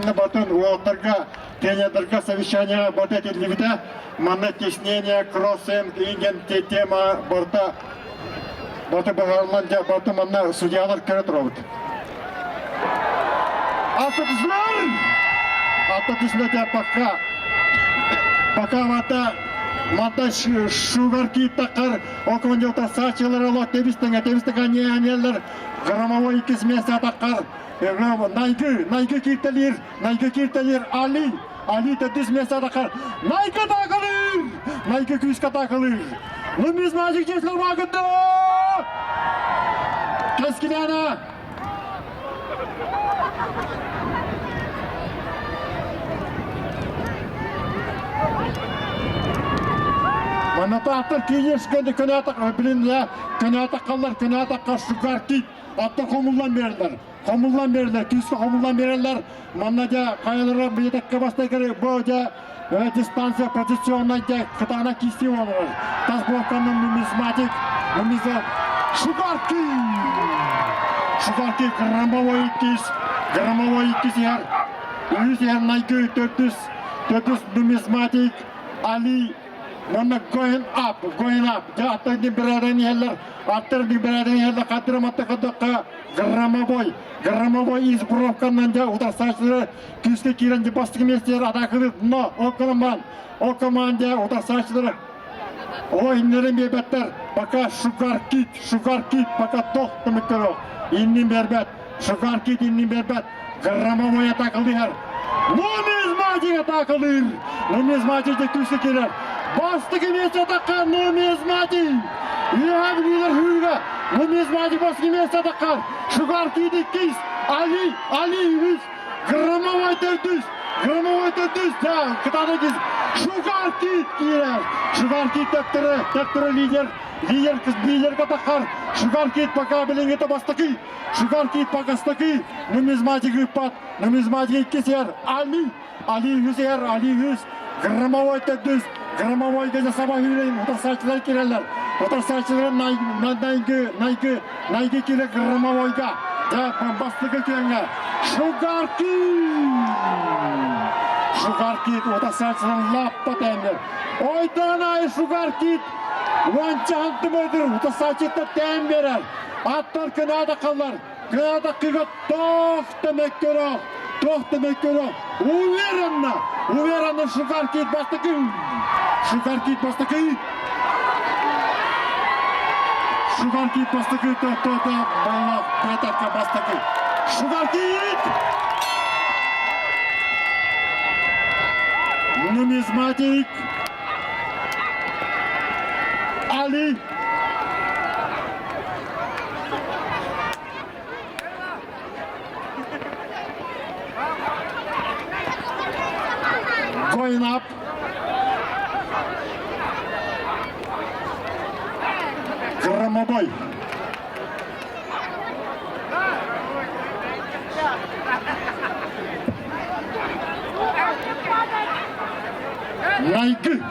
Батын уолаттарга, тренердарга совещание барыта этиллибитэ. Манна теснение, кроссинг, ингэн тема барыта барыта быһаарыллан дьэ барыта манна судьялар көрө турабыт. Аттатыслар! Аттатыслар пока пока мата мата шугар кииттаккар оконжота саачылар олох тебистеңе тебистеңе не громовой иккис место атаккар Найгы, Найгы кииртэлиир, Найгы кииртэлиир, Али, Али төрдүс место атакар, Найгы атаакалыыр, Найгы күүскэ атаакалыыр. Нумизматик дьиэтилэр баагында! Кэскилээнэ! Манатааттар киинес көнө көнө билин көнө атаккаллар көнө атакка шугар кит Атта хомуллан берерлер. Хомуллан берерлер, күүскэ хомуллан берерлер. Манна дьэ хайалара биэтэккэ бастакы бу дьэ дистанция позиционнай дьэ кытаана киирсии олорор. Тас блокканан нумизматик, нумиза Шугарки! Шугарки громовой иккис, громовой иккис иһэр. Үһүс иһэр Найгы төрдүс, төрдүс нумизматик Али Манна going up, going up. Дьэ аттар бирээдэн иһэллэр, аттар бирээдэн иһэллэр, хаттырым атта кадакка громовой, громовой из бровканнан дьэ утарсааччылары күүскэ киирэн дьэ бастакы миэстэлэр атаакылыыр, но ол команд, ол команда утарсааччылары о иннерин биэрбэттэр, пока Шугар Кит, Шугар Кит пока тох түмүктөрө иннин биэрбэт, Шугар Кит иннин биэрбэт, Громовой атаакалыыр. Нумизматик атаакалыыр. Нумизматик да күүскэ киирэр. Бастакы миэстэ атакка нумизматик. Үөһээ Бүлүүлэр хүүргэ. Нумизматик бастакы миэстэ атакка. Шугар Кит иккис. Али, Али үһүс. Громовой төрдүс. Громовой төрдүс. Да, кытаанах иккис. Шугар Кит киирэр. Шугар Кит төттөрү, төттөрү лидер. Лидер, лидерге таххар. Шугар Кит пока билиҥҥитэ бастакы. Шугар Кит пока нумизматик ыыппат, нумизматик иккис иһэр, Али, Али үһүс иһэр, Али үһүс, Громовой төрдүс, Громовой гезе саба үүрэн утарсааччылар кирэллэр, утарсааччылар Найгы, Найгы, Найгы киирэ Громовойга, дьэ бастакы күөҥҥэ Шугар Кит! Шугар Кит утарсааччылар лаппа тээннэр. Ойдоон аайы Шугар Кит уонча хантымыдыр утарсааччыттан тээн биэрэр. Аттар кынаада қаллар, кынаада кыга тоох да мөккөрөөх, тоох да мөккөрөөх. Уверенно, уверенно Шугар Кит бастакы. Шугар Кит бастакы. Шугар Кит бастакы тоқтота боллақ пятакка бастакы. Шугар Кит! Нумизматик Али Going up. Громобой. Найгы.